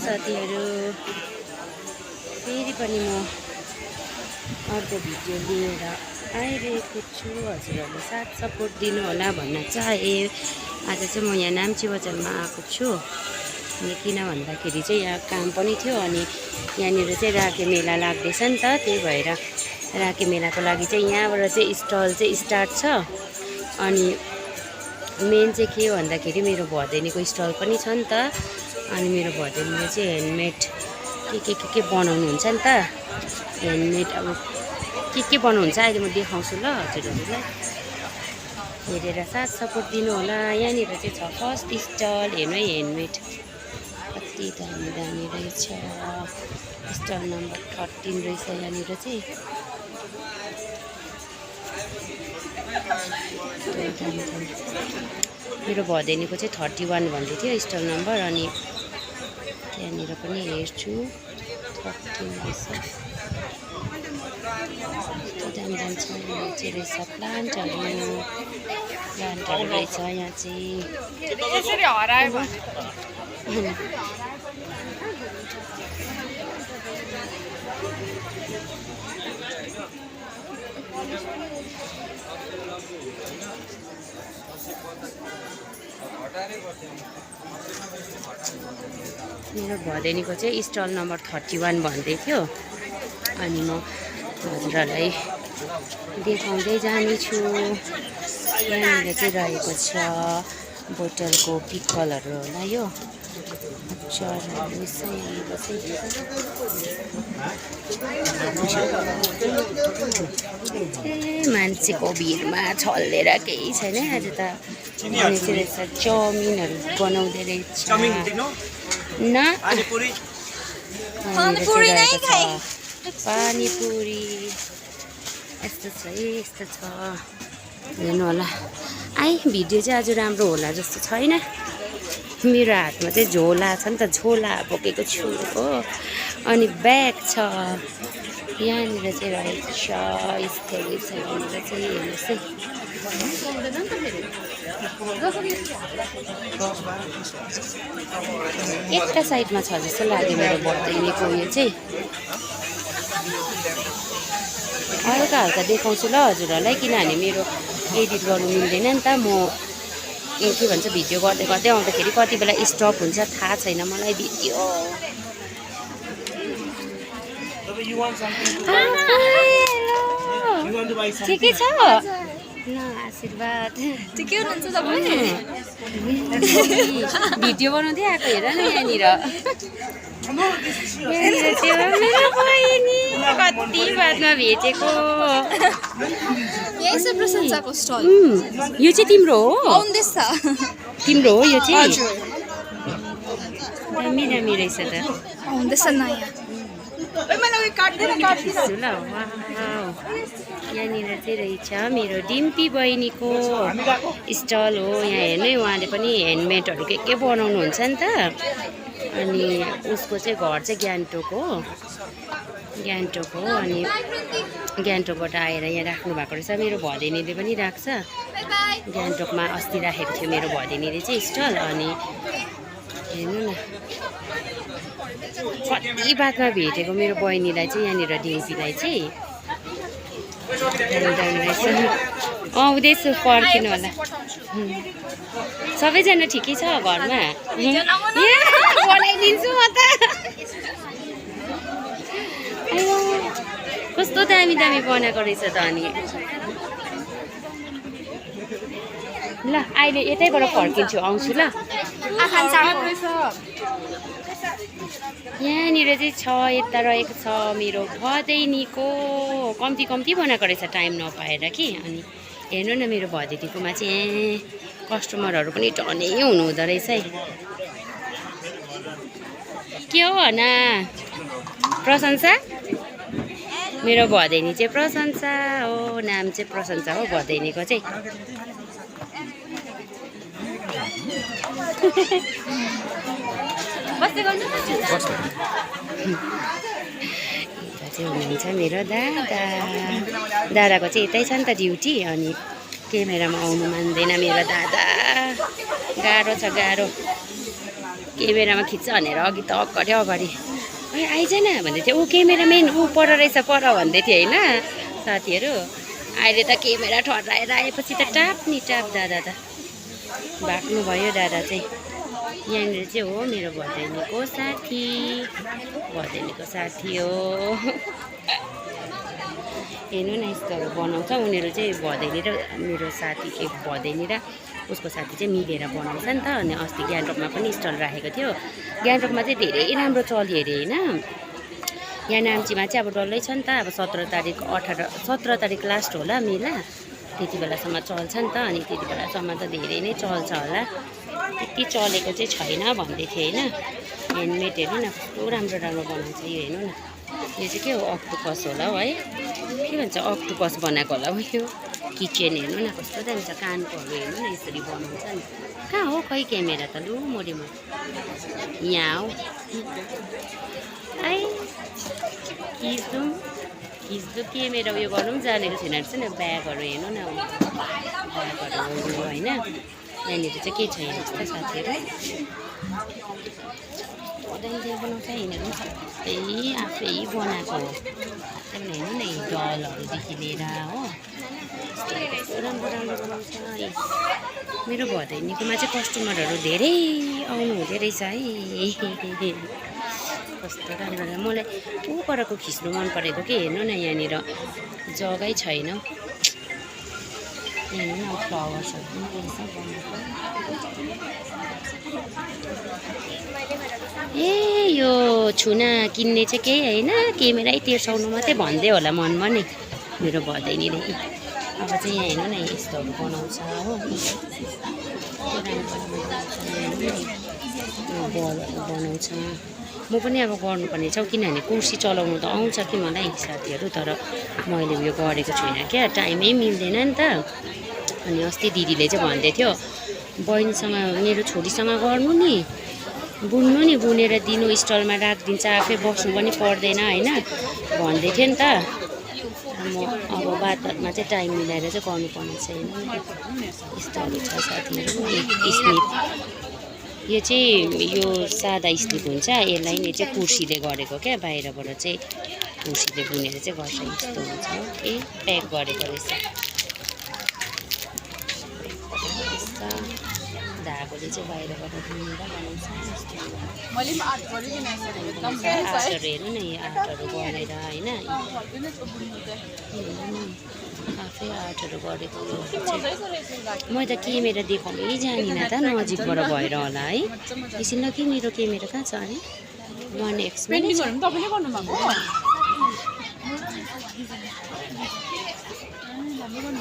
साथीहरू, फेरि पनि म अर्को भिडियो लिएर आइरहेको छु। हजुरहरूले साथ सपोर्ट दिनु होला भन्न चाहे। आज चाहिँ म यहाँ नाम्ची बजारमा आएको छु। अनि किन भन्दाखेरि चाहिँ यहाँ काम पनि थियो अनि यहाँनिर चाहिँ राखे मेला लाग्दैछ नि त, त्यही भएर राखे मेलाको लागि चाहिँ यहाँबाट चाहिँ स्टल चाहिँ स्टार्ट छ। अनि मेन चाहिँ के भन्दाखेरि मेरो भदैनीको स्टल पनि छ नि त। अनि मेरो भदैनीले चाहिँ ह्यान्डमेड के बनाउनुहुन्छ नि त। ह्यान्डमेड अब के बनाउनुहुन्छ अहिले म देखाउँछु ल हजुरहरूलाई, हेरेर साथ सपोर्ट दिनु होला। यहाँनिर चाहिँ छ फर्स्ट स्टल, हेर्नु है ह्यान्डमेड कति दामी दामी रहेछ। स्टल नम्बर 13 रहेछ यहाँनिर चाहिँ। मेरो भदैनीको चाहिँ 31 भन्दै थियो स्टल नम्बर। अनि त्यहाँनिर पनि हेर्छु 13 रहेछ। दामी दामी छ। यहाँ चाहिँ रहेछ प्लान्टहरू रहेछ यहाँ चाहिँ। मेरो भदैनीको चाहिँ स्टल नम्बर 31 भन्दै थियो। अनि म हजुरहरूलाई देखाउँदै जानेछु। यहाँनिर चाहिँ रहेको छ बोतलको पिक्कलहरू होला, यो अचारहरू मान्छेको भिडमा छल्लेर केही छैन आज त। अनि चाहिँ रहेछ चाउमिनहरू बनाउँदै रहेछ न, पानीपुरी यस्तो छ है, यस्तो छ। हेर्नु होला। भिडियो चाहिँ आज राम्रो होला जस्तो छैन। मेरो हातमा चाहिँ झोला छ नि त, झोला बोकेको छु हो। अनि ब्याग छ यहाँनिर चाहिँ रहेको छ। यस्तो रहेछ यहाँनिर चाहिँ, हेर्नुहोस् है। एउटा साइडमा छ जस्तो लाग्यो मेरो भदैनीको उयो चाहिँ। हल्का हल्का देखाउँछु ल हजुरहरूलाई, किनभने मेरो एडिट गर्नु मिल्दैन नि त। म के भन्छ भिडियो गर्दै गर्दै आउँदाखेरि कति बेला स्टप हुन्छ थाहा छैन मलाई भिडियो। ठिकै छ ल, आशीर्वाद। ठिकै हुनुहुन्छ तपाईँ? भिडियो बनाउँदै आएको हेर न यहाँनिर। यहाँनिर चाहिँ मेरो बहिनी कति बादमा भेटेको। यही छ प्रशंसाको स्टल। यो चाहिँ तिम्रो हो? आउँदैछ। तिम्रो हो यो चाहिँ? हजुर। दामी दामी रहेछ त। आउँदैछ नयाँ। ल यहाँनिर चाहिँ रहेछ मेरो डिम्पी बहिनीको स्टल हो। यहाँ हेर्नु है, उहाँले पनि ह्यान्डमेडहरू के बनाउनुहुन्छ नि त। अनि उसको चाहिँ घर चाहिँ गान्तोक हो। अनि गान्तोकबाट आएर यहाँ राख्नु भएको रहेछ। मेरो भदैनीले पनि राख्छ गान्तोकमा। अस्ति राखेको थियो मेरो भदैनीले चाहिँ स्टल। अनि हेर्नु न कति बादमा भेटेको मेरो बहिनीलाई चाहिँ, यहाँनिर डिम्पीलाई चाहिँ। आउँदैछु, पर्खिनु होला। सबैजना ठिकै छ घरमा? बनाइदिन्छु म त। कस्तो दामी दामी बनाएको रहेछ त। अनि ल अहिले यतैबाट फर्किन्छु, आउँछु ल। यहाँनिर चाहिँ छ, यता रहेको छ मेरो भदैनीको। कम्ती बनाएको रहेछ टाइम नपाएर कि। अनि हेर्नु न मेरो भदैनीकोमा चाहिँ कस्टमरहरू पनि टनै हुनुहुँदो रहेछ है। के हो भना प्रशंसा? मेरो भदैनी चाहिँ प्रशंसा हो, नाम चाहिँ प्रशंसा हो भदैनीको चाहिँ। चाहिँ हुनुहुन्छ मेरो दादाको चाहिँ यतै छ नि त ड्युटी। अनि क्यामेरामा आउनु मान्दैन मेरो दादा, गाह्रो छ गाह्रो। क्यामेरामा खिच्छ भनेर अघि त अगाडि आइज न भन्दै थियो ऊ क्यामेरामेन ऊ पर रहेछ पर भन्दै थियो होइन साथीहरू। अहिले त क्यामेरा ठड्राएर आएपछि त टाप दादा त भाग्नु भयो दादा चाहिँ। यहाँनिर चाहिँ हो मेरो भदैनीको साथी हो। हेर्नु न यस्तोहरू बनाउँछ उनीहरू चाहिँ भदैनी र मेरो साथी भदैनी र उसको साथी चाहिँ मिलेर बनाउँछ नि त। अनि अस्ति ग्यान्टोकमा पनि स्टल राखेको थियो। ग्यान्टोकमा चाहिँ धेरै राम्रो चल्यो अरे होइन। यहाँ नाम्चीमा चाहिँ अब डल्लै छ नि त। अब 17 तारिक लास्ट होला मेला, त्यति बेलासम्म चल्छ नि त। अनि त्यति बेलासम्म त धेरै नै चल्छ होला, त्यति चलेको चाहिँ छैन भन्दै थियो होइन। ह्यान्डमेड हेर्नु न कस्तो राम्रो बनाउँछ यो। हेर्नु न यो चाहिँ के हो अक्टोपस होला हौ है, के भन्छ अक्टोपस बनाएको होला हौ यो किचन। हेर्नु न कस्तो दामी छ, कानकोहरू हेर्नु न यसरी बनाउँछ नि। कहाँ हो खै क्यामेरा त लु मोडेमा यहाँ हो। खिच्दो क्यामेरा उयो गर्नु पनि जानेको छैन रहेछ नि। ब्यागहरू हेर्नु न ब्यागहरू होइन। यहाँनिर चाहिँ के छ यहाँ जस्तो साथीहरू बनाउँछ यिनीहरू सबै आफै बनाएको हो। त्यहाँदेखि हेर्नु न डलहरूदेखि लिएर हो राम्रो बनाउँछ। मेरो भदैनीकोमा चाहिँ कस्टमरहरू धेरै आउनु हुँदो रहेछ है। कस्तो राम्रो मलाई ऊ परको खिच्नु मन परेको के। हेर्नु न यहाँनिर जग्गै छैन। हेर्नु न फ्लावर्सहरू पनि रहेछ बनाएको। ए यो छुना किन्ने चाहिँ केही होइन, क्यामेरै तिर्साउनु मात्रै भन्दै होला मनमा नि मेरो भदैनीले। अब चाहिँ यहाँ हेर्नु न यस्तोहरू बनाउँछ हो। बलहरू बनाउँछ। म पनि अब गर्नुपर्ने छ किनभने कुर्सी चलाउनु त आउँछ कि मलाई साथीहरू, तर मैले उयो गरेको छुइनँ क्या, टाइमै मिल्दैन नि त। अनि अस्ति दिदीले चाहिँ भन्दै थियो बहिनीसँग मेरो छोरीसँग गर्नु नि, बुन्नु नि, बुनेर दिनु स्टलमा राखिदिन्छ, आफै बस्नु पनि पर्दैन होइन भन्दै थियो नि त। म अब बादमा चाहिँ टाइम मिलाएर चाहिँ गर्नुपर्ने छैन। यस्तोहरू छ साथीहरू। स्निप यो चाहिँ यो सादा स्लिप हुन्छ, यसलाई नै चाहिँ कुर्सीले गरेको क्या, बाहिरबाट चाहिँ कुर्सीले बुनेर चाहिँ गर्छ। यस्तो हुन्छ ए प्याक गरेको रहेछ। धागोले चाहिँ बाहिरबाट बुनेर बनाउँछ। आर्टहरू हेर्नु न यो आर्टहरू गरेर होइन, आफै आर्टहरू गरेको। मैले त क्यामेरा देखाउनै जानिनँ त, नजिकबाट भएर होला है। एकछिन ल कि मेरो क्यामेरा कहाँ छ अरे 1X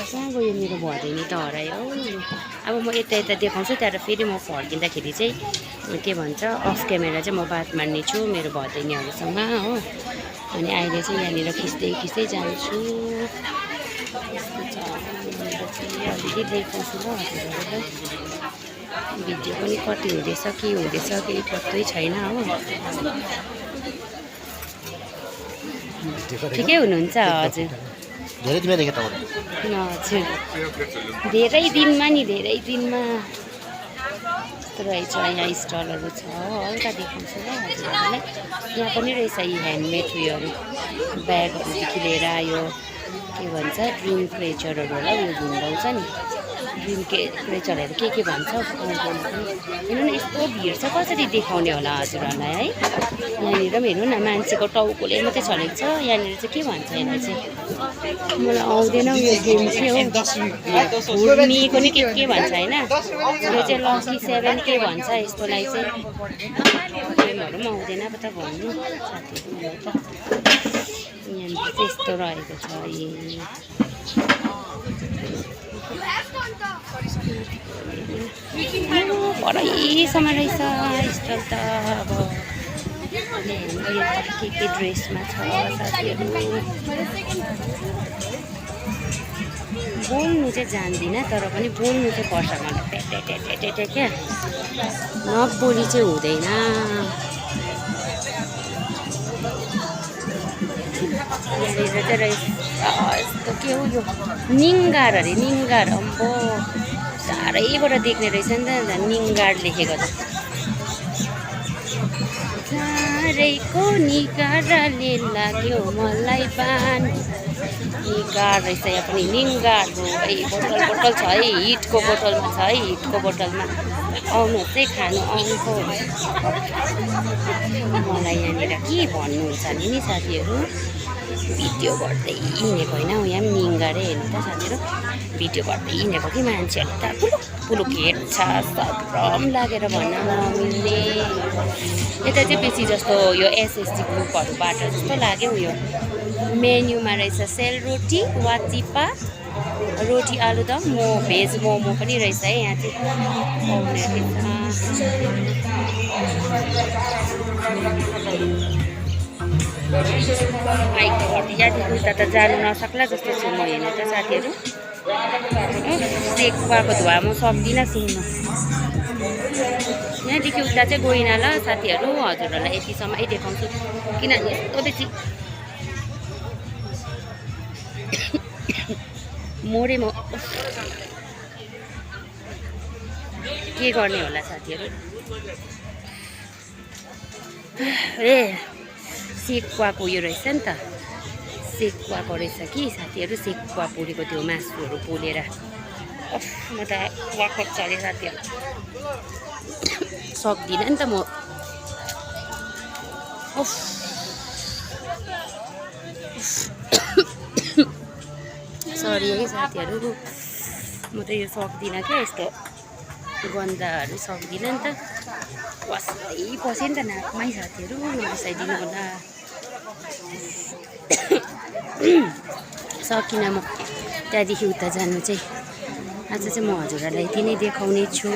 कहाँ गयो मेरो भदैनी त हरायो। अब म यता देखाउँछु, त्यहाँबाट फेरि म फर्किँदाखेरि चाहिँ के भन्छ अफ क्यामेरा चाहिँ म बात मार्ने छु मेरो भदैनीहरूसँग हो। अनि अहिले चाहिँ यहाँनिर खिच्दै जान्छु। अलिअलि देखाउँछु ल हजुरहरूलाई। भिडियो पनि कति हुँदैछ के हुँदैछ केही पत्तै छैन हो। ठिकै हुनुहुन्छ हजुर? हजुर धेरै दिनमा यस्तो रहेछ। यहाँ स्टलहरू छ हल्का देखाउँछु ल हजुरहरूलाई। यहाँ पनि रहेछ यी ह्यान्डमेड उयोहरू, ब्यागहरूदेखि लिएर यो के भन्छ ड्रिम क्रेचरहरू होला, उयो झुन्डाउँछ नि ड्रिम क्रेचरहरू के भन्छ। हेर्नु न यस्तो भिड छ, कसरी देखाउने होला हजुरहरूलाई है। यहाँनिर पनि हेर्नु न मान्छेको टाउकोले मात्रै छलेको छ। यहाँनिर चाहिँ के भन्छ यसलाई चाहिँ मलाई आउँदैन यो गेम चाहिँ हो, घुर्मीको नि के भन्छ होइन। यो चाहिँ लकी 7 के भन्छ यस्तोलाई चाहिँ। गेमहरू पनि आउँदैन पो त भन्नु साथीहरू त। यहाँनिर चाहिँ यस्तो रहेको छ। परैसम्म रहेछ स्टल त। अब के ड्रेसमा छ साथीहरू। बोल्नु चाहिँ जान्दिनँ, तर पनि बोल्नु चाहिँ पर्छ मलाई ट्याट्याट्याट्याट्या क्या, नबोली चाहिँ हुँदैन। यहाँनिर चाहिँ रहेछ यस्तो के हो यो निङ्गार अरे, निङ्गार। अम्बो साह्रैबाट देख्ने रहेछ नि त निङ्गार लेखेको त। चारैको निगाराले लाग्यो मलाई बान निगार रहेछ यहाँ पनि निगार बोतल छ है हिटको बोतलमा छ है हिटको बोतलमा आउनुहोस् है खानु आउनुहोस् मलाई यहाँनिर के भन्नुहुन्छ नि साथीहरू भिडियो गर्दै हिँडेको होइन यहाँ पनि निगारै हेर्नु त साथीहरू भिडियो गर्दै हिँडेको कि मान्छेहरू त पुलुक हेर्छ सरम लागेर भन्न नमिल्ने यता चाहिँ बेसी जस्तो यो एसएसजी ग्रुपहरूबाट जस्तो लाग्यो यो मेन्युमा रहेछ सेलरोटी वाचिपा रोटी आलुदम भेज मोमो पनि रहेछ है यहाँ चाहिँ पाउने यहाँदेखि उता त जानु नसक्ला जस्तो छु म हेर्नु त साथीहरू सेक पाएको धुवा म सक्दिनँ सुन्नु यहाँदेखि उता चाहिँ गइनँ ल साथीहरू हजुरहरूलाई यतिसम्म देखाउँछु किनभने यस्तो बेसी मोडे म के गर्ने होला साथीहरू ए सेकुवाको उयो रहेछ नि त सेकुवाको रहेछ कि साथीहरू सेकुवा पोलेको त्यो मासुहरू पोलेर म त वाकवाक चल्यो साथीहरू सक्दिनँ नि त म सरी है साथीहरू म त यो सक्दिनँ क्या यस्तो गन्धाहरू सक्दिनँ नि त बस्दै पस्यो नि त नाकमै साथीहरू नबिसाइदिनु होला सकिनँ म त्यहाँदेखि उता जानु चाहिँ आज चाहिँ म हजुरहरूलाई यति नै देखाउने छु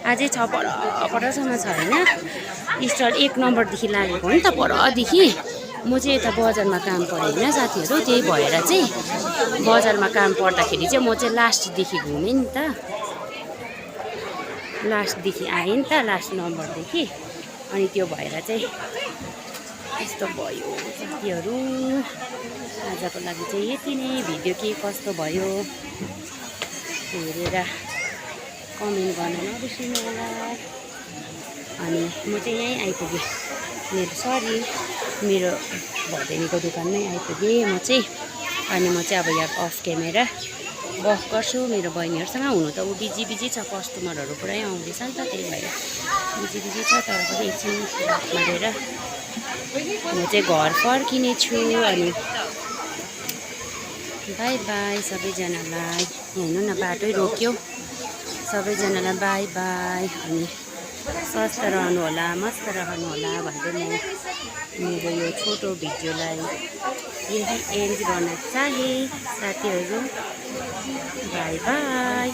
अझै छ परसम्म छ होइन स्टल 1 नम्बरदेखि लागेको हो नि त परदेखि म चाहिँ यता बजारमा काम परेँ होइन साथीहरू त्यही भएर चाहिँ बजारमा काम पर्दाखेरि चाहिँ म चाहिँ लास्टदेखि घुमेँ नि त लास्टदेखि आएँ नि त लास्ट नम्बरदेखि अनि त्यो भएर चाहिँ यस्तो भयो साथीहरू आजको लागि चाहिँ यति नै भिडियो के कस्तो भयो हेरेर कमेन्ट गर्न नबिर्सिनु होला अनि म चाहिँ यहीँ आइपुगेँ मेरो भदैनीको दोकानमै आइपुगेँ म चाहिँ अनि म चाहिँ अब यहाँ अफ क्यामेरा गफ गर्छु मेरो बहिनीहरूसँग हुनु त ऊ बिजी छ कस्टमरहरू पुरै आउँदैछ नि त त्यही भएर बिजी छ तर पनि एकछिन गरेर म चाहिँ घर फर्किने छु अनि बाई बाई सबैजनालाई हेर्नु न बाटै रोक्यो सबैजनालाई बाई बाई अनि स्वस्थ रहनु होला मस्त रहनु होला भन्दै म मेरो यो छोटो भिडियोलाई यही एन्ड गर्न चाहे साथीहरू बाई बाई।